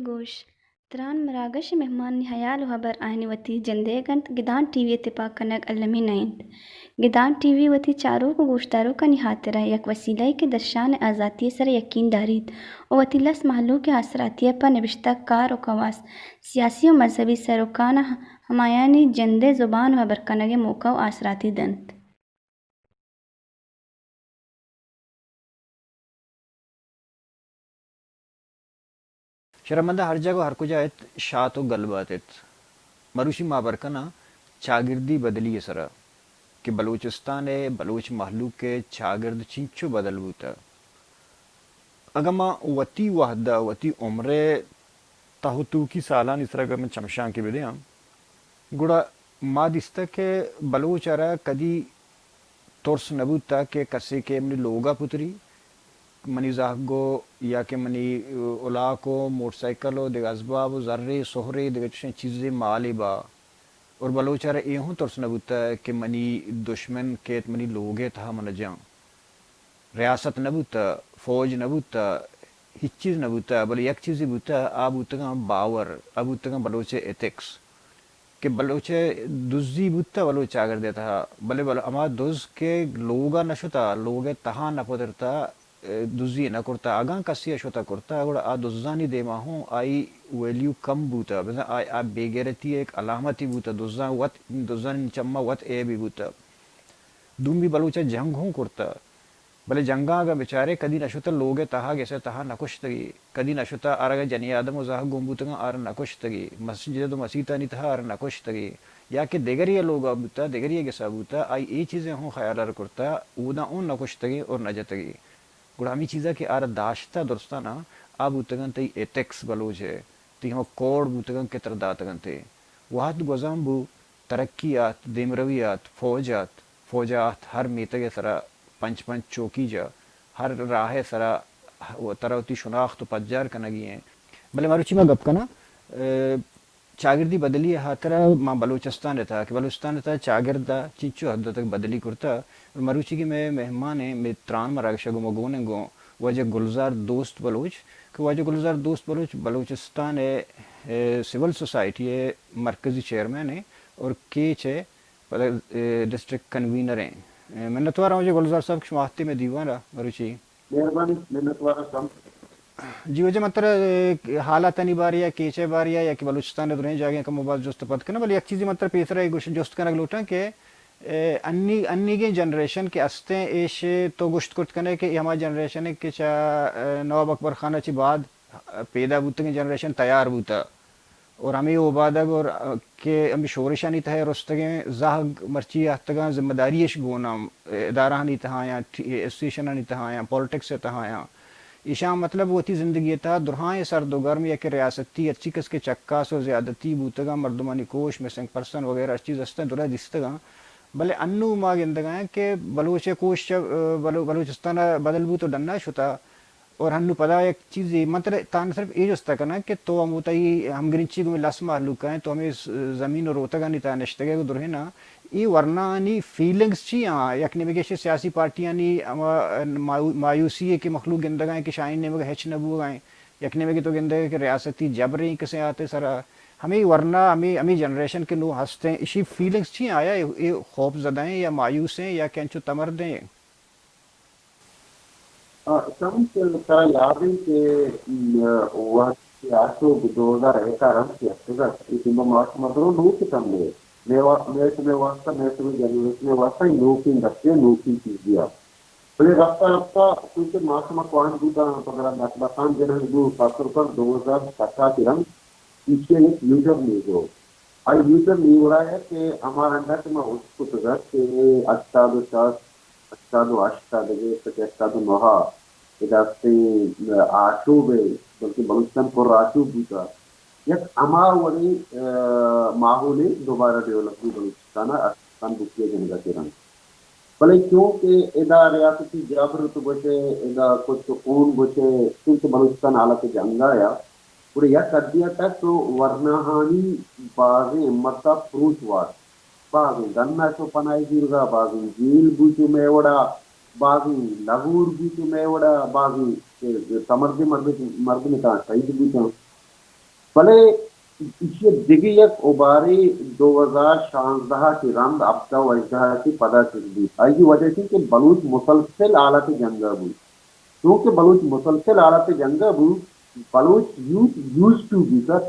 گوش، تران مراگش ءِ مہمانانی ہیال ءُ ہبر آیانی وتی جندئیگ اَنت، گدان ٹی وی ءِ تپاک کنگ المی نہ اِنت۔ گدان ٹی وی وتی چاروک ءُ گوشداروکانی ہاترا یک وسیلہ یے کہ درشان ءِ آزاتی ءِ سرا یکین داریت ءُ وتی لس مہلوک ءِ آسراتی ءَ پہ نبشتہ کار ءُ کواس، سیاسی ءُ مذہبی سروکاں ہمایانی جند ءِ زبان ءُ ہبر کنگ ءِ موقع ءُ آسراتی دنت۔ شرمندہ ہر جاگہ ءُ ہر کجا ات، شات ءُ گلبات ات۔ مروچی ما ہبر کناں چاگردی بدلی ءِ سرا کہ بلوچستان ءِ بلوچ مہلوک ءِ چاگرد چنچو بدل بوتہ۔ اگاں ما وتی وہد ءَ وتی عمر ءِ تہ ءُ توکی سالانی سرا اگاں من چمشانکے بدیاں، گڑا ما دیستہ کہ بلوچ ءَ را کدی ترس نہ بوتہ کہ کسے کہ منی لوگ ءَ پتری، منی زہگ ءَ یا کہ منی الاک ءَ موٹر سائیکل ءُ دگہ ازباب ءُ زرے سہرے دگہ چشیں چیزے مالے با۔ اور بلوچ ءَ را اے ہوں ترس نہ بوتہ کہ منی دشمن کیت منی لوگ ءِ تہا من جاں۔ ریاست نہ بوتہ، فوج نہ بوتہ، ہچ چیز نہ بوتہ، بلے یک چیزے بوتہ، آ بوتگاں باور، آ بوتگاں بلوچ ءِ ایتھکس کہ بلوچ ءِ دزی بوتہ بلوچ چاگرد ءِ تہا، بلے بل-، ہما دز کہ لوگ ءَ نہ شتہ، لوگ ءِ تہا نہ پترتہ، ءَ، دزی نہ کرتہ، اگاں کسے ءَ شتہ کرتہ، گڑا آ دزانی دیما ہوں آئی ویلیو کم بوتہ، بزاں آ، آ بے غیرتی ءِ یک علامتے بوتہ، دزاں وت، دزانی چما وت عیبے بوتہ۔ دومی بلوچ ءَ جنگ ہوں کرتہ، بلے جنگاں اگاں بچارے کدی نہ شتہ لوگ ءِ تہا گس ءِ تہا نہ کشتگی، کدی نہ شتہ آرگ ءَ جنی آدم ءُ زہگ گون بوتگاں آرا نہ کشتگی، مسجد ءُ مسیتانی تہا آرا نہ کشتگی، یا کہ دگرے ءِ لوگ ءَ بوتہ، دگرے ءِ گس ءَ بوتہ، آئی اے چیزیں ہوں خیال ءَ کرتہ، اودا اوں نہ کشتگی اور نہ جتگی۔ گڑا ہمے چیزاں کہ آرا داشتہ درستاں آ بوتگاں تئی ایتھکس بلوچ ءِ، تئی ہما کوڈ بوتگاں کہ ترا داتگ انت۔ وہد گوزان بو، ترقی آت، دیمروی آت، فوج آت، فوج ءَ آت ہر میتگ ءِ سرا پنچ پنچ چوکی جا، ہر راہ ءِ سرا ترا وتی شناخت ءُ پجار کنگی ایں۔ بلے مروچی ما گپ کناں، ءَ، چاگردی بدلی ءِ ہاترا ماں بلوچستان ءِ تہا کہ بلوچستان ءِ تہا چاگرد ءَ چنچو حد ءَ تک بدلی کرتہ۔ مروچی کہ مئے مہمان ایں، مئے تران مراگش ءَ گوں ما گون ایں گوں واجہ گلزار دوست بلوچ کہ واجہ گلزار دوست بلوچ بلوچستان ءِ، ءَ، سول سوسائٹی ءِ مرکزی چیئرمین ایں اور کیچ ءِ پدا، ءَ، ڈسٹرکٹ کنوینر ایں۔ ءَ، منتوار آں واجہ گلزار صاحب کہ شما آتے مئے دیوان ءَ مروچی۔ مہربانی، منتوار ہستم۔ جی واجہ من ترا، ءَ، حالاتانی بارے ءَ، کیچ ءِ بارے ءَ یا کہ بلوچستان ءِ درہیں جاگہیں کم ءُ باز جست ءُ پد کناں، بلے یک چیزے من ترا پیسر ءَ گوش-، جست کنگ لوٹاں کہ، ءَ، انی، انیگیں جنریشن کہ استیں ایش تو گوشت کرت کنے کہ اے ہما جنریشن ایں کہ چہ، ءَ، نواب اکبر خان ءَ چہ بعد پیدا بوتگیں جنریشن تیار بوتہ۔ اور ہمے اوبادگ اور کہ ہمے شورشانی تہا رستگیں زہگ مرچی اتکگاں ذمہ داری اش گون اں، ادارہانی تہا یا ٹی-، ایسوسیشنانی تہا یا پالیٹکس ءِ تہا یا ایشاں مطلب وتی زندگی ءِ تہا درہائیں سرد و گرم یا کہ ریاستی ہرچی کس کہ چکاس و زیادتی بوتگاں، مردمانی کوش، مسنگ پرسن وغیرہ ہر چیز استاں درہ دیستگاں، بلے انوں ما گندگا ایں کہ بلوچ ءِ کوش چہ، بلو-، بلوچستان ءَ بدل بوت و ڈنا شتا۔ اور ہنو پدا یک چیزے من ترا تان صرف اے جست ءَ کناں کہ تو ہم وتئی ہمگرنچی گوں لس مہلوک ءَ تو ہمے ز-، زمین و روتگانی تہا نشتگ ئے گوں درہیناں، اے ورناانی فیلنگز چی آں؟ یک نیمگے چہ سیاسی پارٹیانی ہما مایو-، مایوسی ءَ کہ مخلوق گندگ ءَ کہ شاہین نیمگ ءَ ہچ نہ بوگ ءَ، یک نیمگے تو گندگ ءَ کہ ریاستی جبریں کسے آتے سرا، ہمے ورنا، ہمے، ہمے جنریشن کہ نوں ہستیں، اشی فیلنگز چی آں؟ آیا اے، اے خوف زدہ ایں یا مایوس ایں یا کہ انچو تمردیں؟ آ، شمس، ترا یاد انت کہ، م، وہد کہ آ چو دو ہزار ایک ءَ رند کہ اتکگ ات، اے ٹیم ءَ ما شما درو نوک اتم نے، مئے وا-، مئے شمئے واسطہ، مئے شمئے جنریشن ءِ واسطہ اے نوکیں گپے ءُ نوکیں چیزے ات۔ بلے رفتہ رفتہ چونکہ ما شما کوانٹ بوتاں، پگر ءَ دست بستان جنگ بو، پس ءُ پر دو ہزار ستا کہ رند ایشی ءِ یک میجر نیزو۔ آئی یوٹر نی وڑا ہے کہ ہما رنگا کہ ما اشکتگ ات کہ ہشتاد و شش، ہشتاد و ہشت ء دگہ کہ ہشتاد و نہ ء ادا استیں آشوب ء، بلکہ بلوچستان پر آشوب بوتا، یک ہما وڑیں، آ، ماحولے دوبارہ ڈیولپ بو بلوچستان ء، استان بوٹی ء جنگ ء چہ رند۔ بلے چونکہ ادا ریاستی جبر تو گوشے، ادا کچ و خون گوشے، چونکہ بلوچستان حالت جنگ ء یا، گڑا یک حدے ء تک تو ورناہانی بازیں ہمت ء پروش وارت۔ بازیں ڈن ء چو پناہی زیرگا، بازیں جیل بوت و مئے وڑا، بازیں لہور بوت و مئے وڑا، بازیں تمردیں مردم، مردم تاں شہید بوتاں۔ بلے ایشی ء دگہ یک اوبارے دو ہزار شانزدہ ء چہ رند ہپدہ و ہژدہ ء چہ پدا چک بوت۔ آئی وجہ چی کہ بلوچ مسلسل حالت جنگ ء بوت۔ چونکہ بلوچ مسلسل حالت جنگ ء بوت، بلوچ یوتھ یوز ٹو بوت ات۔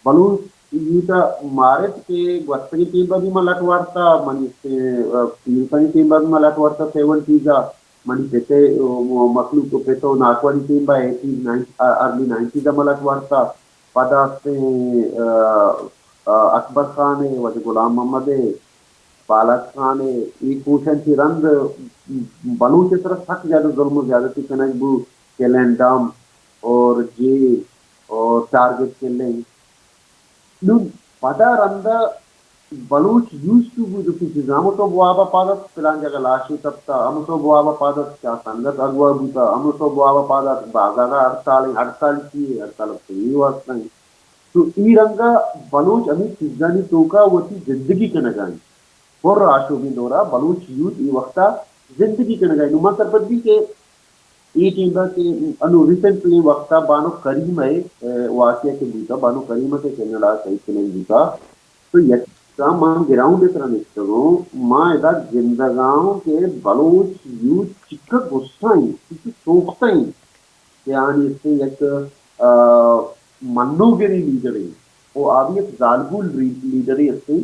بلوچ یوتھ ء مارت کہ گوستگیں ٹیم ء بھی من لٹ وارتا، منی، ا، پیرکانی ٹیم ء بھی من لٹ وارتا، سیونٹیز ء منی پت ء، ا، مخلوق ء پت ء ناکوانی ٹیم ء، ایٹیز، نائن-، ا، ارلی نائنٹیز ء من لٹ وارتا۔ پدا استیں، ا، ا، اکبر خان ء، واجہ غلام محمد ء، بالاچ خان ء، اے کوشاں چہ رند بلوچ ء سرا سک زیادہ ظلم و زیادتی کنگ بو، کل اینڈ ڈم اور جیل اور ٹارگٹ کلنگ۔ نوں پدا رندا بلوچ یوز ٹو بو جو کہ چیزاں، ہمو سوب واب ء پاد ات پلان جگہ لاشے کپتا، ہمو سوب واب ء پاد ات چا سنگت اغوا بوتا، ہمو سوب واب ء پاد ات بازار ء ہڑتال، ہڑتال چی ہے؟ ہڑتال ء تو اے واسطہ ہیں۔ تو اے رنگا بلوچ ہمے چیزانی توکا وتی زندگی کنگا انت۔ پر آشوبیں دورا بلوچ یوتھ اے وقتا زندگی کنگا انت۔ نوں من سرپد بی کہ اے ٹیم ء کہ انوں ریسنٹلی وقتا بانک کریم ء، ا، واقعہ کہ بوتا، بانک کریم ء کہ کینیڈا ء شہید کنگ بوتا، تو یک من گراؤنڈ ء سرا نشتگوں، ما ادا گندگاؤں کہ بلوچ یوتھ چکا غصہ انت، چکا سوختہ انت کہ آنی استیں یک، ا، منوگری لیڈرے و آ بھی یک زالبول ری-، لیڈرے استیں،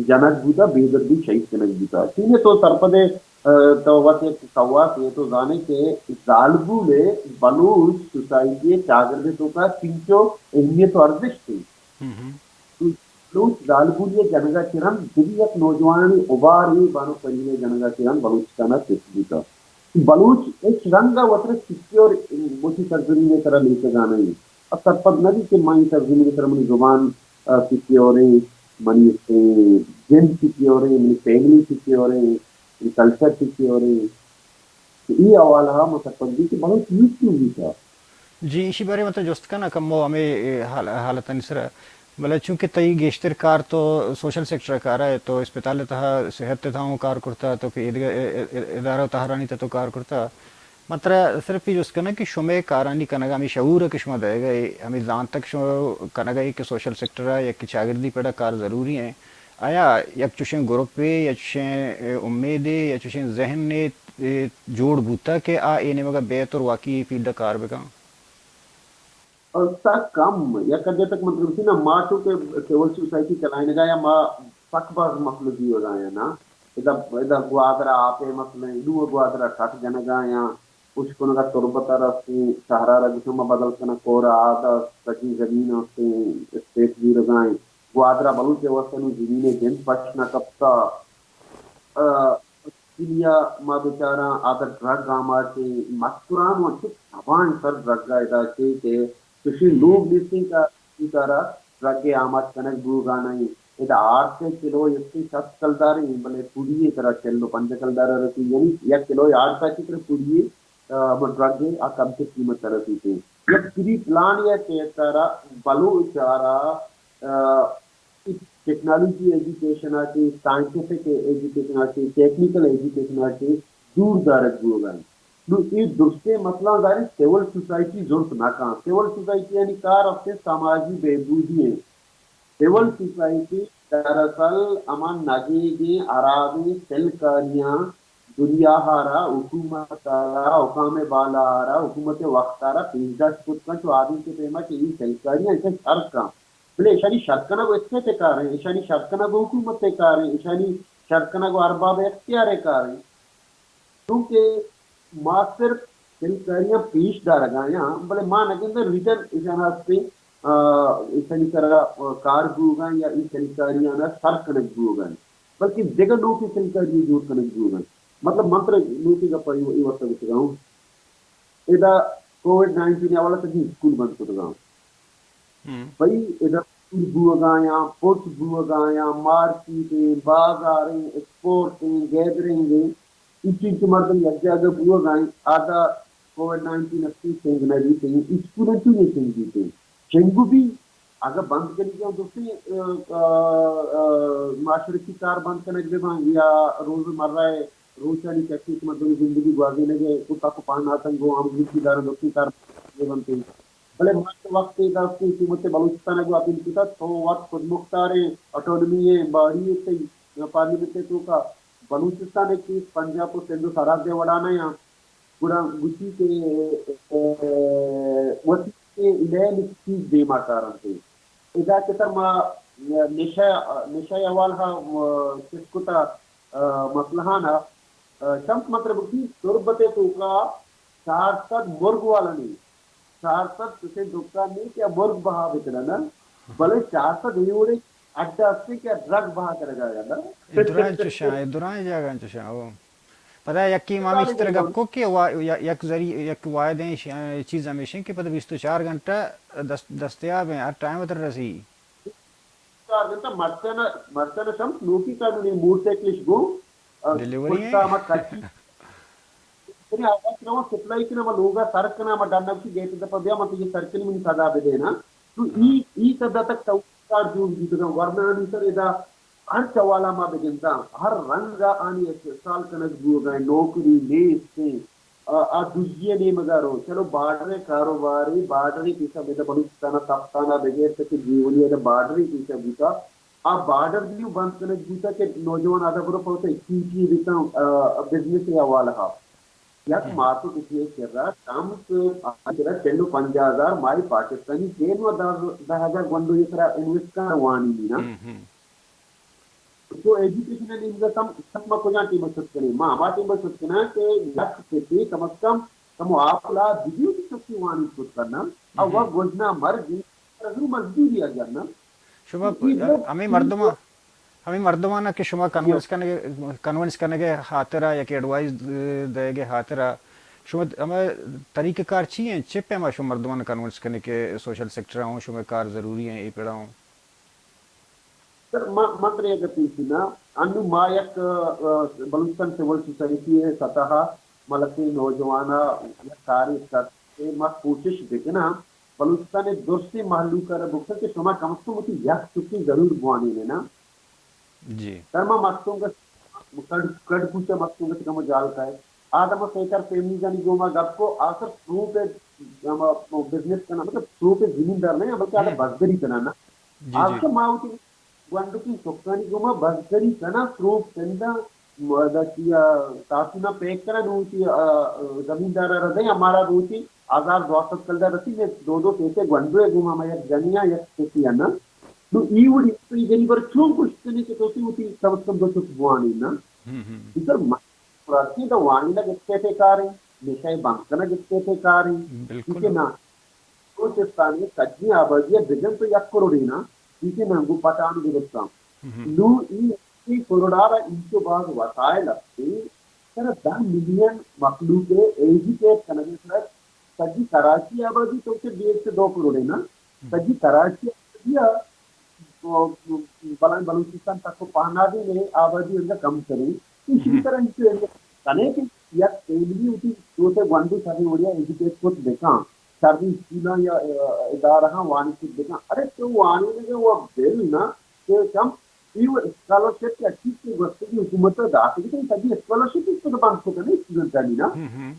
جنگ بوتا، بے دردی شہید کنگ بوتا۔ چونیں تو سرپدے، ا، تو وت یک کواس ہے، تو زانے کہ زالبول بلوچ سوسائٹی چاگردے توکا چنچو اہمیت و ارزشت ہے۔ بلوچ زالبول ء جنگ ء چہ رند دگہ یک نوجوانانی ابارے بانک کریم ء جنگ ء چہ رند بلوچستان ء چست بوتگ۔ بلوچ ہچ رنگ ء وترا سیکیور وتی سرزمین ء سرا لیکگا نہ انت۔ ء سرپد نہ بیت کہ منی سرزمین ء سرا منی زبان، ء، سیکیور انت، منی، ء، جند سیکیور انت، منی فیملی سیکیور انت، منی کلچر سیکیور انت۔ تو اے حوالہ ء ما سرپد بی کہ بلوچ یوتھ کیوں بیتہ؟ جی، ایشی بارے من تو جست کناں کمو ہمے، اے، حال-، حالتانی سرا۔ بلے چونکہ تئی گیشتر کار تو سوشل سیکٹر ء کار ء، تو اسپتال ء تہا، صحت ء تہا ہوں کار کرتا، تو کہ ایدگہ ا-، ا-، ادارہ و تہرانی تہا تو کار کرتا۔ من ترا صرف اے جست کناں کہ شمئے کارانی کنگ ء، ہمے شعور ء کہ شما دئیگ ء، ہمے زانت ء کہ شما کنگ ء کہ سوشل سیکٹر ء یا کہ چاگردی پڑ ء کار ضروری ہیں، آیا یک چوشیں گروپے یا چوشیں، اے، امیدے یا چوشیں ذہنے، اے، جوڑ بوتگ کہ آ اے نیمگ ء بیت اور واقعی اے فیلڈ ء کار بکن؟ اور سک کم، یک حدے تک من ترا گوشی نا، ما چو کہ سول سوسائٹی چلائینگ ء یا ما سک باز مسئلہ دیوگ ء آں نا۔ ادا، ادا گوادر ء آپ ء مسئلہ، نوں گوادر ء ٹک جنگ ء آں، اشکنگ ء تربت ء رستیں، شہر ء را گوشاں ما بدل کناں، کور ء آد ء سجیں زمین ء استیں، اسٹیٹ زیرگ ء ایں۔ گوادر ء بلوچ ء واستہ نوں زمین ء جند پش نہ کپتہ۔ ء، دنیا ما بچاراں، ادا ڈرگ آماچ ایں، مستران و انچو تباہ ایں سر ڈرگ ء ادا چے کہ چوشیں لوگ نیست ایں کہ وتی کار ء ڈرگ ء آماچ کنگ بوگا نہ ایں۔ ادا آرس ء کلو استیں شست کلدار ایں، بلے پوڑی ء ترا چل و پنجاہ کلدار ء رسی، یعنی یک کلو آرس ء چہ ترا پوڑی ء، ء، ہما ڈرگ ء آ کمتر قیمت ء رسیت ایں۔ یک پری پلان ء تحت ء را بلوچ ء را، ء، ٹیکنالوجی ایجوکیشن ء چہ، سائنٹیفک ایجوکیشن ء چہ، ٹیکنیکل ایجوکیشن ء چہ دور دارگ بوگ ء انت۔ نوں اے درستیں مسئلہ ظاہر انت سول سوسائٹی زرت نہ کن۔ سول سوسائٹی آنی کار ہفتیں سماجی بہبودی انت۔ سول سوسائٹی دراصل ہما نگیگیں ہرابیں سلکاریاں دنیا ء را، حکومت ء را، حکام بالا ء را، حکومت وقت ء را پیشداشت کت کنت و آدینک ء پیما کہ اے سلکاریاں ایشاں شر کن۔ بلے ایشانی شر کنگ و اسٹیٹ ء کار انت، ایشانی شر کنگ و حکومت ء کار انت، ایشانی شر کنگ و ارباب اختیار ء کار انت۔ چونکہ ما صرف سلکاریاں پیش دارگ ء آں، بلے ما نہ گندیں ریزن ایشان ہستیں آ، ایشانی سرا، آ، کار بوگا یا ایشانی کاریانا سر کنگ بوگا، بلکہ دگہ نوکیں سنکاری جوڑ کنگ بوگا۔ مطلب، من ترا نوکیں گپا اے، اے واسطہ گوشگا ہوں۔ ادا کووڈ نائنٹین حوالہ سجی اسکول بند کتگا۔ ہم۔ بھئی، ادا اسکول بوگا یا پرس بوگا یا مارکیٹ ہیں، بازار ہیں، اسپورٹ ہیں، گیدرنگ ہیں، انچو انچو مردم یک جاگہ بوگا ہیں، آدا کووڈ نائنٹین اسکول سنگ نہ بیتے ہیں، اسکول انچو نہیں سنگ بیتے ہیں۔ شنگو بی اگہ بند کنگی ہم درستیں، آ، آ، آ، معاشرتی کار بند کنگ بہ باں یا روز مرہ ء روچانی چکے کہ مردمی زندگی گوازینگ ء کو تک پہناتن گوں ہم گوشی دارن درستیں کار بند بنت۔ بلے مرچ وقت ء داشتی حکومت بلوچستان ء گوں اپیل کتگ تو وت خودمختاریں اٹونمی ء باڈی ء تئی پارلیمنٹ ء توکا بلوچستان ء کیس پنجاب و سندھ و سرحد ء وڑا نہ آں۔ گڑا گوشی کہ، ء، وتی لین چیز دیما کارنت۔ ادا کہ تر ما نشہ، نشہ ء حوالہ ء چست کتا، ء، مسئلہانا، ء، شمس مطلب کی تربت ء توکا چار سد مرگ والا نہیں، چار سد کسے دکان نہیں کہ مرگ بہا بکنن، بلے چار سد اے وڑے اڈا ہستے کہ ڈرگ بہا کرگا یا نا۔ اے دراں چشاں، اے دراں جاگاں چشاں، او۔ پدا یکے ما مثال ہمیشتر گپ کو کہ وا-، ی-، یک ذری-، یک واحدیں ش-، چیز ہمیش انت کہ پدا بیست و چار گھنٹہ دست-، دستیاب ہیں، ہر ٹائم تر رسی۔ چار گھنٹہ مرچانا، مرچانا شمس نوکی قانونی موٹر سائیکلش گو، آ، ڈیلیوری پشتا ہیں۔ ما کچی۔ ترے آواز رواں سپلائی کنا، ما لوگا سر کنا، ما ڈن اپسی گیٹ دپا بیا، ما تجھے سر کنی منی صدا بدے نا۔ تو ای، ای صدا تک تو کار جوڑ بوتگاں، ورنہ آنی سر ادا ہر چوالا ما بگنداں، ہر رنگ ء آنی استحصال کنگ بوگا، نوکری نیست، آ، آ دزی ء نیمگا رو۔ چلو بارڈر ء کاروباری، بارڈر ء پیسہ بدا بلوچستان ء تفتان ء بغیر تک جیونی ء بارڈر ء پیسہ بوتا، آ بارڈر بھی بند کنگ بوتا کہ نوجوان آدھا برو پوتا اکتیویٹی بیتا، آ، بزنس ء حوالہ ء۔ یک ماسک ء کرا کم سے کم چل و پنجاہ ہزار ماہی پاکستانی دین و دہ، دہ ہزار گونڈو ء کرا انویسٹ کن وانی نا۔ تو ایجوکیشن ء نیمگا کم، کم ما کجا ٹیم ء شت کنیں؟ ما ہما ٹیم ء شت کناں کہ یک پتے کم از کم کمو آپلا بگی وتی چکی وانی کت کناں۔ او گوجنا مرگی، ضرور مزدوری ء جناں۔ شما ہمیں مردماں، ہمیں مردماں کہ شما کنونس کنگ، کنونس کنگ ء خاطر ء یک ایڈوائس دئیگ ء خاطر ء شما ہمیں طریقہ کار چی ہیں؟ چے پیما شما مردماں کنونس کنگ کہ سوشل سیکٹر ء ہوں شما کار ضروری ہیں، اے پڑا ہوں؟ سر، ما، ما ترے اگر پیسی نا، انو ما یک، آ، بلوچستان سول سوسائٹی ء سطح ء ملکیں نوجوان ء یک کارے کرتے، ما کوشش بکناں بلوچستان ء درستیں مہلوک ء را بکن کہ شما کم از کم وتی یک چکی ضرور بوانین نا۔ جی۔ سر، ما مستونگ کڈ، کڈ کوچہ مستونگ کمو جال کائے۔ آدم سیکر فیملیزانی گوما گپ کو، آخر سروپ ء، ہما بزنس کنا، مطلب سروپ ء زمیندار نہیں، بلکہ آدم بزگری کنا نا۔ جی، جی۔ آخر ما وتی گونڈکیں چکانی گوما بزگری کناں، سروپ سنداں، مدتی ء تاسونا پیک کناں، نوں وتی، آ، زمیندار ء ردیں، ہمارا روچی ہزار دو سد کلدار رسی، میں دو دو سے سے گونڈو ء گوما، میں یک جنی آں، یک چکی آں نا۔ نوں ای وڑی تو ای غریب ء چون کشت کنی کہ تو سی وتی کم از کم دو چک بوانی نا۔ ہم، ہم۔ ای سر ما-، مراد کی دا وانی لگ اسٹیٹ کارے، نشہ بند کنگ اسٹیٹ کارے۔ بالکل۔ ٹھیک ہے نا؟ بلوچستان ء سجیں آبادی ء بجن تو یک کروڑے نا، ایشی ننگو پٹان گرستاں۔ ہم۔ نوں ای یک کروڑ ء را اینچو باز وسائل ہستے، سر دہ ملین مخلوق ء ایجوکیٹ کنگ ء سر سجی کراچی آبادی تو کہ ڈیڑھ سے دو کروڑے نا، ہم۔ سجی کراچی آبادی ء بلائیں بلوچستان تک و پہنادیں آبادی انگا کم تریں۔ ایشی ہم۔ طرح انچو انگا کنے کہ یک فیملی وتی دوتے گونڈو شریں وڑیا ایجوکیٹ کت بکاں، شریں اسکولاں یا، ا، ادارہاں وانی کت بکاں۔ ارے تو وانینگے و بل نا کہ کم ای و اسکالرشپ یا چیز کہ گوستگی حکومت داتگی، تئی سجی اسکالرشپ اس کو بند کتنے اسٹوڈنٹانی نا۔ ہم ہم۔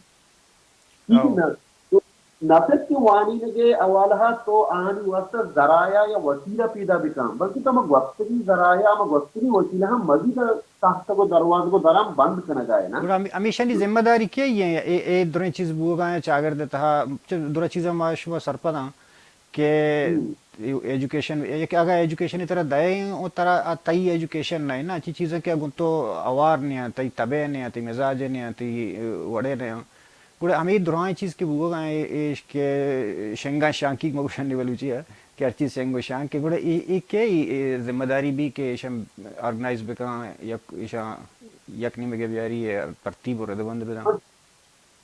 ٹھیک ہے او۔ نا؟ تو نہ صرف کہ وانینگ ء حوالہ ء تو آہانی واستہ ذرائع یا وسیلہ پیدا بکن، بلکہ تو ہمے گوستگیں ذرائع، ہمے گوستگیں وسیلہ ہم مزید ساختگ و دروازگ و درام بند کنگ ء ئے نا۔ گڑا ہمی-، ہمیشانی ذمہ داری کئی ایں؟ اے، اے دریں چیز بوگا ایں چاگرد ء تہا، چہ دریں چیزاں ما شما سرپد آں کہ ہم۔ ایجوکیشن، یک اگاں ایجوکیشن ترا دئے اوں ترا آ تئی ایجوکیشن نہ ایں نا، چی چیزاں کہ گوں تو اوار نہ ایں، تئی تبے نہ ایں، تئی مزاج نہ ایں، تئی وڑے نہ ایں۔ گڑا ہمے درائیں چیز کہ بوگا ایں، اے، ایش کہ شنگاں شانکی مگوشن بلوچی ء، کہ ہرچی سنگ و شانگ کہ گڑا اے، اے کئی اے ذمہ داری بی کہ ایشاں آرگنائز بکاں، یک، ایشاں یک نیمگے بیاری، ترتیب و ردبند بداں؟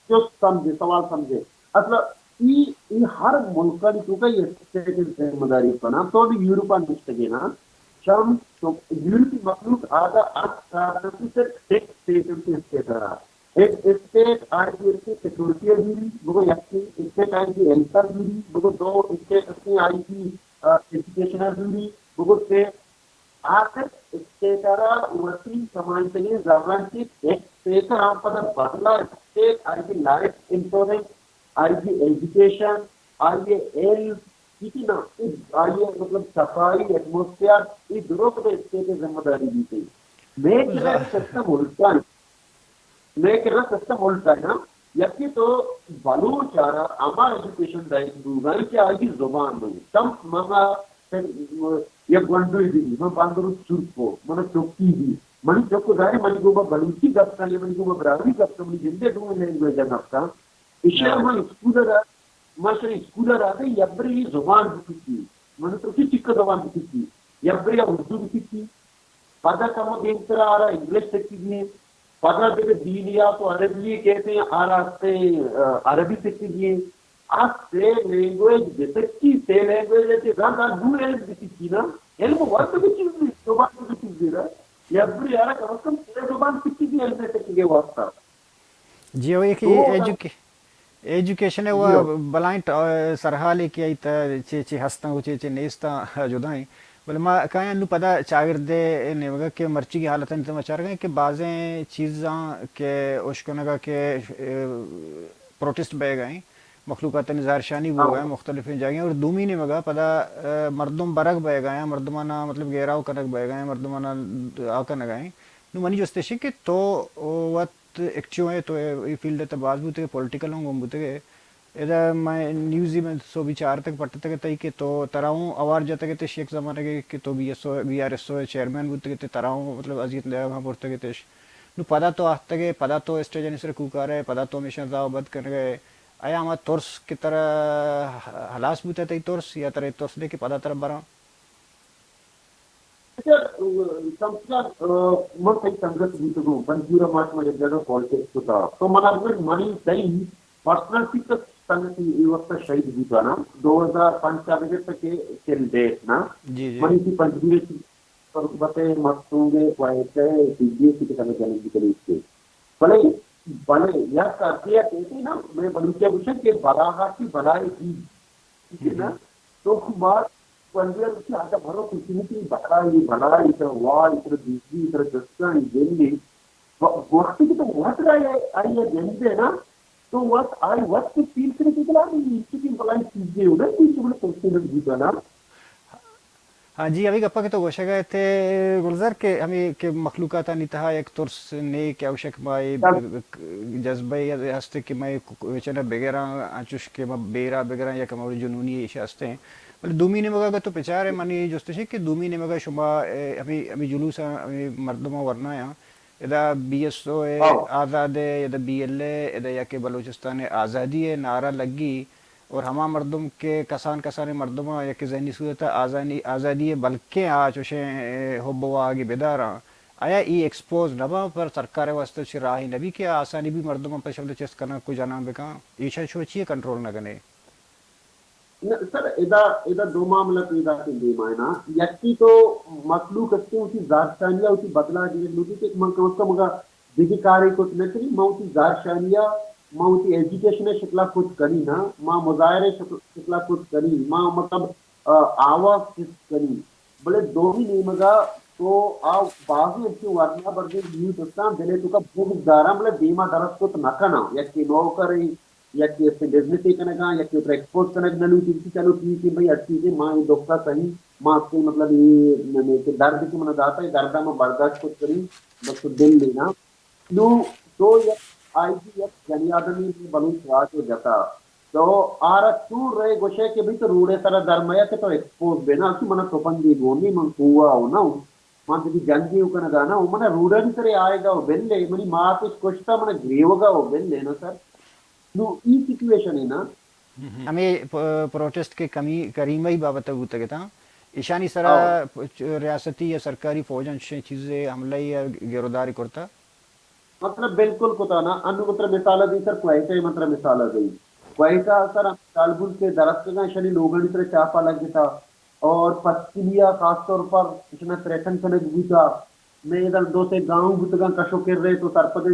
جست سمجھے، سوال سمجھے۔ اصل ای، ای ہر ملکانی توکا یہ اسٹیٹ ذمہ داری بنا۔ تو بھی یورپ نشتگے نا، شام تو یورپی مخلوق آدھا اٹھ سال سے صرف ایک اسٹیٹ کے اسٹیٹ رہا۔ ایک اسٹیٹ آئی کی سیکورٹی ضروری، وہ یک اسٹیٹ آئی کی ہیلتھ ضروری، وہ دو اسٹیٹ اسی آئی کی، آ، ایجوکیشن ضروری، وہ سے آخر اسٹیٹ را وتی کمائتگیں زراں چہ یک پیسہ ہم پدا بدلا اسٹیٹ آئی کی لائف انشورنس، آئی کی ایجوکیشن، آئی ہیلتھ، ٹھیک ہے نا؟ آئی مطلب صفائی، ایٹموسفیئر، یہ درست اسٹیٹ ذمہ داری دی گئی۔ میں کہ سسٹم الٹا ہے۔ میں کہ سسٹم الٹا ہے نا، یکی تو بلوچ آرا ہما ایجوکیشن دائیں بوگا کہ آئی زبان بنی۔ کم مما یک گونڈوی دی، من باندرو چرکو، من چکی دی۔ منی چک ظاہر منی گوما بلوچی گپ کن، یا منی گوما براہوئی گپ کن، منی جندے دوئیں لینگویج گپ کن۔ ایشی ہاں۔ من اسکول را، من سر اسکول را دے یبری زبان بکتی۔ من تو کی چک زبان بکتی۔ یبری اردو بکتی۔ پدا کمو دیمترا آرا انگلش سکگی ایں، پدا دگہ دینیات و عربی کہتے ہیں، آرا استے، آ، عربی سکگی ایں۔ آ سے لینگویج بسکی، سے لینگویج ہے کہ رند آ دو علم بسکی نا، علم ورد بھی چیز نہیں، زبان بھی چیز نہیں رہا۔ یا بری آرا کم از کم سے زبان سکگی علم سکگی واسطہ۔ جی، او ایک تو ایجوکے-، ایجوکیشن ء جی و ہو۔ بلائیں ٹ-، سرحالے کہ آئی تہ چے چے ہستاں و چے چے نیستاں جدائیں۔ بلے ما کایاں نوں پدا چاگرد ء نیمگا کہ مرچیگیں حالتانی تہ ما چارگا ایں کہ بازیں چیزاں کہ اشکنگا کہ، اے، پروٹسٹ بئیگا ایں، مخلوقاتانی ظاہرشانی بوگا ایں ہاں۔ مختلفیں جاگہیں، اور دومی نیمگا پدا، اے، مردم برگ بئیگا ایں، مردمانا مطلب گھیراؤ کنگ بئیگا ایں، مردمانا آ کنگا ایں۔ نوں منی جست ایش کہ تو وت ایکٹیو ئے، تو اے، اے فیلڈ ء تہ باز بوتگ ئے، پولیٹیکل ہم گون بوتگ ئے۔ ادا مئے نیوزی من سوبی چارتگ پٹتگ اتئی کہ تو ترا ہوں اوار جتگ اتش یک زمانگے کہ تو B S O, B R S O ء چیئرمین بوتگ اتئے، ترا ہوں مطلب اذیت دیگ ہم برتگ اتش۔ نوں پدا تو آتکگ ئے، پدا تو اسٹیجانی سر کوکار ئے، پدا تو ہمیشاں زاہ و بد کنگ ئے۔ آیا ہما ترس کہ ترا ہلاس بوتہ تئی ترس، یا ترا اے ترس دے کہ پدا ترا براں؟ اچھا، شمس جان، آ، من تئی سنگت بوتگوں، پنجگور ء ما شما یک جاگہ پالیٹکس کتا۔ تو من ء بگوش، منی تئی پرسنل سکس سنگتی اے وقت شہید بوتا نا، دو ہزار پنچ ء بگر تک ٹل ڈیٹ نا۔ جی، جی۔ منی تی پنجگور ء رغبت ء مستونگ ء خواہش ء ٹی ڈی ایس ء سنگت جنگ بکنی اس کے۔ بلے، بلے، یک ارتے ء کہتے نا، میں بلوچ ء گوشن کہ بلاہا کی بلائے دی۔ ٹھیک ہے نا؟ تو ما پنجگور ء گوشی آجا بھرو کچھ نہیں، بلائی، بلائی، ترا وال، ترا بجلی، ترا دستان، جنی۔ و-، وقتی کہ تو وت را آئی ء گندے نا، تو وت آئی وت فیل کرے کہ بلا انچو کی بلائی چیزیں ہو نا، انچو بلا سوچتے نہ بوتا نا۔ ہاں جی، ہمے گپا کہ تو گوشگ ء ات ئے گلزر کہ ہمے کہ مخلوقاتانی تہا یک ترس نے کہ اوشک ما اے جذبہ ہست کہ ما اے وچن ء بگراں، انچوش کہ ما بیرا بگراں یا کہ ما جنونی ایش ہستیں۔ بلے دومی نیمگا اگہ تو بچارے، منی جستش کہ دومی نیمگا شما، اے، ہمے، ہمے جلوس ء ہمے مردماں ورنایاں، ادا بی ایس او ء آزاد ء، ادا بی ایل اے، ادا یا کہ بلوچستان ء آزادی ء نعرہ لگی، اور ہما مردم کہ کسان کسانیں مردماں یا کہ ذہنی صورت ء آزانی، آزادی ء بلکیں آ چوشیں، اے، حب و واہگے بداراں، آیا ای ایکسپوز نہ باں پر سرکار ء واستہ چہ راہے نہ بی کہ آ آسانی بی مردماں پہ شمل چست کناں کجاناں بکاں؟ ایشاں شما چی کنٹرول نہ کنے؟ نہ، سر، ادا، ادا دو معاملہ پیدا کن دیما ہے نا۔ یکی تو مخلوق استے وتی زہرشانی ء وتی بدلا گرگ لوٹی کہ من کم از کم اگاں دگہ کارے کت نہ کنی، من وتی زہرشانی ء، من وتی ایجوکیشن ء شکلا کت کنی نا، ما مظاہرے شکل، شکلا کت کنی، ما مطلب، آ، آواز چست کنی۔ بلے دومی نیمگا تو آ بازیں انچیں ورنا بردیں یوتھ استاں دلے توکا بغض داراں، بلے دیما درس کت نہ کناں۔ یکے نوکرے، یکے استے بزنسے کنگا، یکے ترا ایکسپوز کنگ نہ لوٹی، چلو ٹھیک ہے بھائی، ہر چیزے ما اے دکھا سہی، ما استے مطلب اے ننے کہ درد کہ منا داتا، اے دردا ما برداشت کت کنی، بس تو دل لینا۔ نو تو یک آئی جی یک جنی آدمی بلوچ راج و جتا، تو آرا چون رے گوشے کہ بھئی تو روڈے سرا در میا کہ تو ایکسپوز بے نا، اسی منا تپنگے گونی، من کوہ آؤ نہ ہوں۔ من تئی جنگی کنگا نہ، من روڈانی سرے آئیگا و بلے، منی مات اش کشتا، من گریوگا و بلے نا سر۔ نو ای سچویشن ہے نا، ہمے پ-، پروٹیسٹ کہ کمی-، کریمہ ئی بابت ءَ بوتگ اتاں، ایشانی سرا او۔ پ-، چ-، ریاستی یا سرکاری فوجاں چشیں چیزے حملہ یا گروداری کرتا؟ مطلب بالکل کتا نا، انو مطلب مثال دئی سر، کوئٹہ مطلب مثال دئی۔ کوئٹہ سر ہم زالبول کہ درتکگاں، ایشانی لوگانی سرا چاپا لگتا اور پسکلی ءَ خاص طور پر ایشانا تھریٹن کنگ بوتا۔ مئے ادا دو سے گاؤں بوتگاں کشو کرے تو سرپد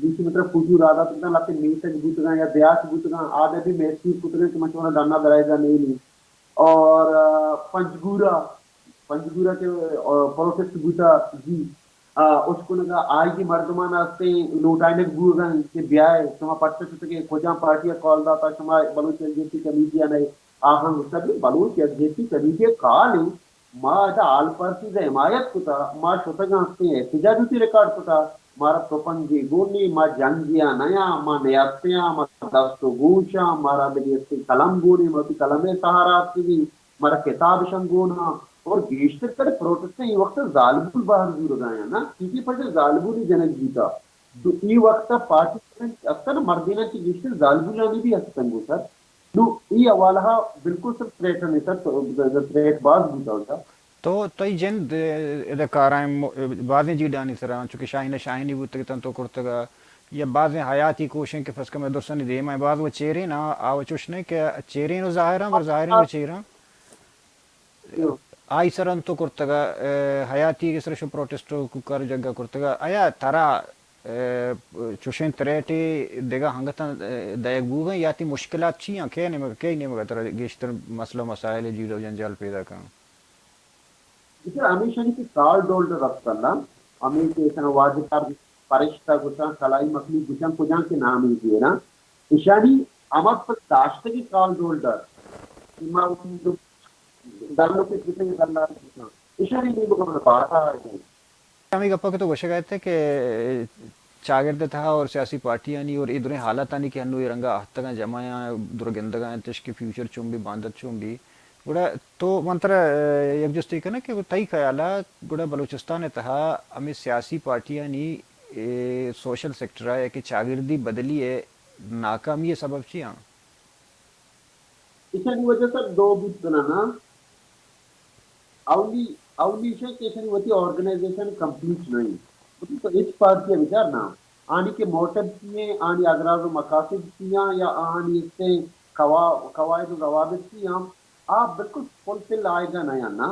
دوشی مطلب فوٹو را داتگاں، لہتے میتگ بوتگاں یا دیہات بوتگاں، آدا بھی محصور کتگاں کہ من شمارا ڈنا درائیگا نیلی۔ اور، آ، پنجگورا، پنجگورا کہ، آ، پروٹیسٹ بوتا، جی، آ، اشکنگا آئی مردمان ہستیں لوٹائنگ بوگاں کہ بیائے، شما پرچہ شتگے، کجام پارٹی کال داتا، شما بلوچ یکجہتی کمیٹی نئے، آہاں گوشتا کہ بلوچ یکجہتی کمیٹی کال ہیں، ما ادا آل پارٹیز ءَ حمایت کتا، ما شتگاں ہستیں احتجاج وتی ریکارڈ کتا، مارا تپنگے گون نے، ما جنگے ءَ نیاں، ما نیاتیاں، ما دست و گوشاں، مارا دگہ ہستیں قلم گون نے، ما وتی قلم ءِ سہارا ہستگیں، مارا کتاب شنگ گون آں، اور گیشتر کر پروٹسٹ ءَ اے وقت زالبول باہر زورگایاں نا، کیونکہ پرچہ زالبولی جنگ بوتا۔ تو اے وقت پارٹی ہستن مردیناں کہ گیشتر زالبولانی بھی ہستن گو سر۔ نو، اے حوالہ ءَ بالکل سر تھریٹ ہمے سر، تھریٹ باز بوتا ہوتا۔ تو تئی جند، اه، ادا کارائیں م-، بازیں جیڈانی سرا، چونکہ شاہین شاہینی بوتگ تن تو کرتگا، یا بازیں حیاتی کوشیں کہ فرض کن درستانی دیما باز وہ چیریں نا، آ وہ چوش نہیں کہ چیریں و ظاہراں، بر ظاہریں و چیراں۔ آئی سر انت تو کرتگا، اه، حیاتی کے سر شو پروٹیسٹ و کوکار جگہ کرتگا۔ آیا ترا، اه، چوشیں تھریٹے دگہ ہنگتاں، اه، دئیگ بوگن یا تی مشکلات چی آں؟ کئے نیمگ، کئے نیمگ ترا گیشتر مسئلہ و مسائل جیڑہ و جنجال پیدا کن؟ بچار ہمیشانی کہ کال ڈولڈر رفتن نا، ہمیں کہ ایسا واجہ کار پرشتہ گوشاں، کلائی مخلوق گوشاں، کجاں کے نامی دینا۔ ایشانی ہما پر داشتگی کال ڈولڈر، کہ ما دلو کے کتنے دلال گوشاں۔ ایشانی نہیں بکن بارہ آئے۔ ہمے گپ ء کہ تو گوشگ ء ات کہ چاگرد ء تہا اور سیاسی پارٹیانی اور اے دریں حالتانی کہ ہنو اے رنگ ء آہتگاں جمع آں، در گندگ ء انتش کہ فیوچر چون بی، باندت چون بی، گڑا تو من ترا، ء، یک جستے کناں کہ تئی خیال ء گڑا بلوچستان ء تہا ہمے سیاسی پارٹیانی، اے، سوشل سیکٹر ء یا کہ چاگردی بدلی ء ناکامی ء سبب چی آں؟ ایشانی وجہ سر دو بوت کناں نا۔ اولی، اولی ایش کہ ایشانی وتی آرگنائزیشن کمپلیٹ نہ انت۔ مطلب تو ہچ پارٹی ء بچار نا، آنی کہ موٹو چی ہیں، آنی اغراض و مقاصد چی ہیں یا آنی استیں قوا-، قواعد و ضوابط چی ہیں، آ بالکل فلفل آئیگا نہ انت نا۔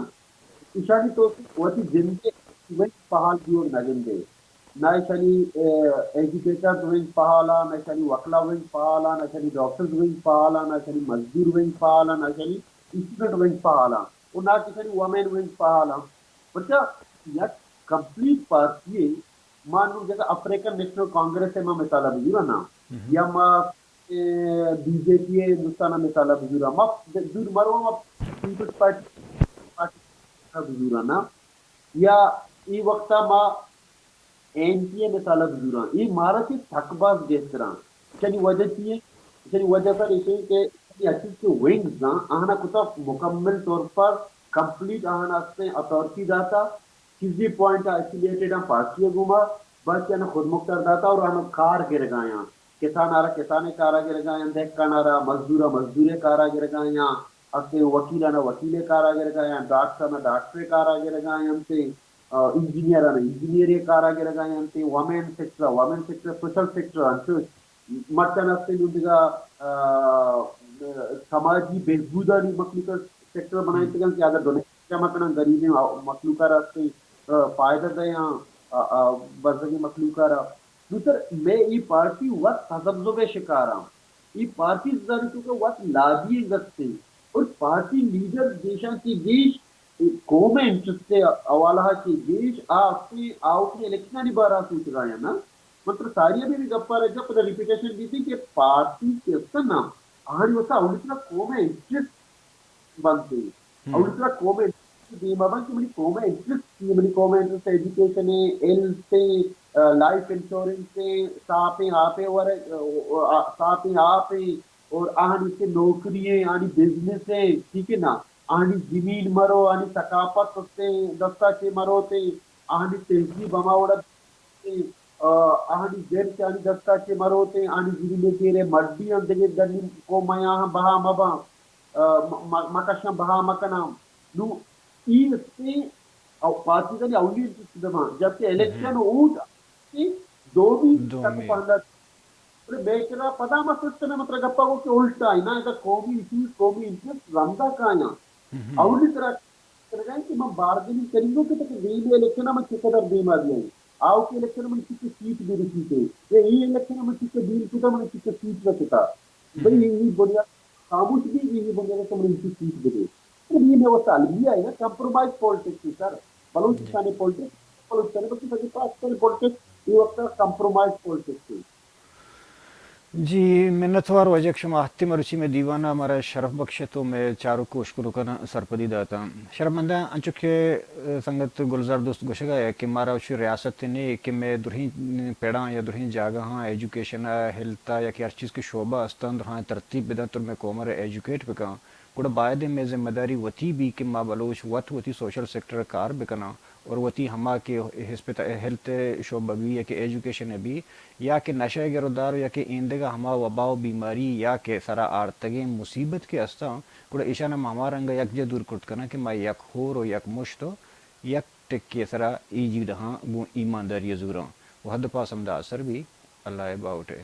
ایشانی تو وتی جند ء ایونٹ فعال بوگ نہ گندے۔ نہ ایشانی، ء، ایجوکیٹرز ونگ فعال آ، نہ ایشانی وکلا ونگ فعال آ، نہ ایشانی ڈاکٹرز ونگ فعال آ، نہ ایشانی مزدور ونگ فعال آ، نہ ایشانی اسٹوڈنٹ ونگ فعال آ، و نہ ایشانی وومن ونگ فعال آ۔ پرچا یک کمپلیٹ پارٹی ہے، ما نوں جیسا افریقن نیشنل کانگریس ہے، ما مثال بزورا نا، یا ما، ء، بی جے پی ہے ہندوستان مثال بزورا، ما دور مرو، ما پیپلز پارٹی، پارٹی بزورا نا۔ یا اے وقتا ما این پی اے مثال ء بزوراں، اے مارا چہ سک باز گہتراں۔ ایشانی وجہ چی انت؟ ایشانی وجہ سر ایش انت کہ ہر چیز کہ ونگز آں، آہانا کتا مکمل طور پر کمپلیٹ آہانا استیں اتھارٹی داتا، چیزی پوائنٹ آئسولیٹڈ آں پارٹی ء گوما، باقی آنا خود مختار داتا اور آنا کار گرگایاں۔ کسان ء را کسان ء کار ء گرگ ء آیاں، دہکان ء را مزدور ء مزدور ء کار ء گرگ ء آیاں، استیں وکیل ء نہ وکیل ء کار ء گرگ ء آیاں، ڈاکٹر ء نہ ڈاکٹر ء کار ء گرگ ء آیاں، انجینئر ء نہ انجینئر ء کار ء گرگ ء آیاں، وومن سیکٹر ء، وومن سیکٹر ء، سوشل سیکٹر ء، انچوش مرچاں استیں نوں دگہ، آ، سماجی بہبودانی مخلوق ء سیکٹر بنائینتگ انت کہ اگر ڈونیشن جمع کناں، غریبیں مخلوق ء را استیں، آ، فائدہ دیاں، آ، آ، بزگیں مخلوق ء را۔ نوں سر، مئے اے پارٹی وت تذبذب ء شکار آں۔ اے پارٹی زانی توکا وت لابینگ است انت اور پارٹی لیڈر گیشاں چہ گیش قوم ء انٹرسٹ ء حوالہ ء چہ گیش آ استیں آؤکیں الیکشنانی بارہ ء سوچگایاں نا۔ من ترا ساری ء بھی گپ ء رجا پدا ریپیٹیشن بیتیں کہ پارٹی کہ است نا، آہانی واسطہ اولی سرا قوم ء انٹرسٹ بنت۔ ہم۔ اولی سرا قوم ء انٹرسٹ دیما بنت کہ منی قوم ء انٹرسٹ چی، منی قوم ء انٹرسٹ ایجوکیشن ء، ہیلتھ ء، آ، لائف انشورنس ء، ساپیں آپ ء ور-، آ، ساپیں آپ ء، اور آہانی سے نوکری ء، آہانی بزنس ء، ٹھیک ہے نا، آہانی زمین مرو، آہانی ثقافت سے دستا چے مروتے، آہانی تہذیب ہما وڑا آہانی زر کہ آنی دستا چہ مروتیں، آنی زری میں تیرے مڈی آں، دگہ دنی قوم آیاں بہا مباں، مکشاں بہا مکناں۔ نو ای استیں او پارٹی دنی اولی انتخاب بباں، جبکہ الیکشن و ووٹ دومی تک پہلا۔ بلے میکرا پدا ما سسٹم مطلب گپا گو کہ الٹا ہے نا، اذا قومی ایشوز، قومی انٹرسٹ رندا کایاں۔ اولی طرح کنگا کہ من بارگننگ کننگو کہ تک دیم الیکشن من چقدر دیما دیاں، آؤ کہ الیکشن من چکے سیٹ بہ رسیتے، یا ای الیکشن من چکے ڈیل کتا من چکے سیٹ رستا۔ بھئی ای بنیاد خاموش بھی، ای بنیاد تو من چکے سیٹ بہ دے۔ تو یہ میں واسطہ المیہ ہے نا، کمپرومائز پالیٹکس ہے سر۔ بلوچستانی پالیٹکس، بلوچستانی بلکہ سجے پاکستانی پالیٹکس یہ وقت کمپرومائز پالیٹکس ہے۔ جی، منتوار واجہ کہ شما ہستی مروچی مئے دیوان ء مارا شرف بخشت و مئے چاروک و اشکنوکاں سرپدی داتاں۔ شرفمنداں، انچو کہ، ء، سنگت گلزار دوست گوشگا ہے کہ مارا وشی ریاست نے کہ مئے درہیں پڑاں یا درہیں جاگہاں ایجوکیشن ء، ہیلتھ ء یا کہ ہر چیز کہ شعبہ استاں درہاں ترتیب بداں تو مئے قوم ء را ایجوکیٹ بکاں۔ گڑا باید مئے ذمہ داری وتی بی کہ ما بلوچ وت وتی سوشل سیکٹر ء کار بکناں اور وتی ہما کہ ہسپت-، ہیلتھ شعبہ بی یا کہ ایجوکیشن بی یا کہ نشہ ء گرودار یا کہ ایندگہ ہما وبا و بیماری یا کہ سرا آرتگیں مصیبت کہ استاں، گڑا ایشان ہم ہما رنگ ء یکجا دور کرت کناں کہ ما یک ہور و یک مشت و یک ٹکے سرا ای جیڑہاں گوں ایمانداری ء زوراں۔ و حد پاس ہمدا اثر بی۔ اللہ ء باہوٹ ء۔